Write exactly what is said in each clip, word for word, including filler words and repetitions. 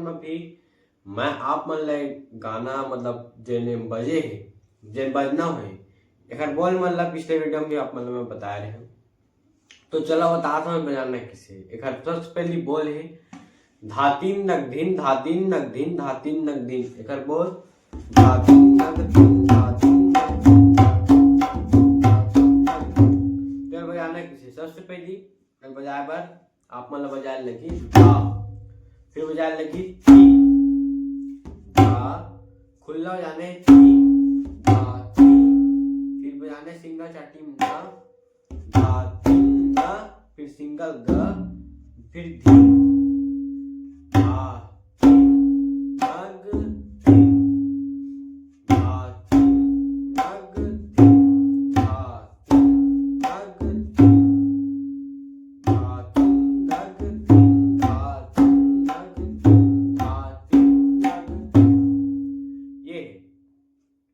अभी मैं आप मन ला एक गाना, मतलब जेने बजे हे, जेन बजना हे, एकर बोल मन ला पिछले वीडियो में भी आप मन ला मैं बताए रहे हूँ। तो चला बतात हूँ मैं बजाना किसे। एकर सबसे पहली बोल हे धातिन नगधिन, धातिन नगधिन, धातिन नगधिन। एकर बोल धातिन नगधिन, धातिन नगधिन, धातिन नगधिन, धातिन नगधिन। तो बजाना किसे? सबसे पहली बजाए बर आप मन ला बजाए लगी धा, फिर बजाए लगी ती, धा, खुल्ला बजाने ती, धा ती, फिर बजाने सिंगल चाटी में धा, धा ती गा, फिर सिंगल ग, फिर धी, धा ती नग धी, धा ती नग धी, धा ती नग धी, धा ती नग धी, धा ती नग धी, धा ती नग धी। ये हे।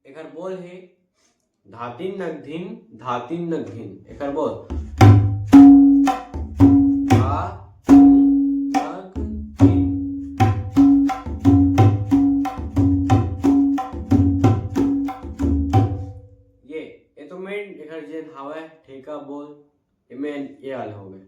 एकर बोल हे धातिन नगधिन, धातिन नगधिन। एकर बोल धातिन नगधिन। ये, ये तो मेन एकर जेन हावय ठेका बोल, ये मेन ये वाला हो गए।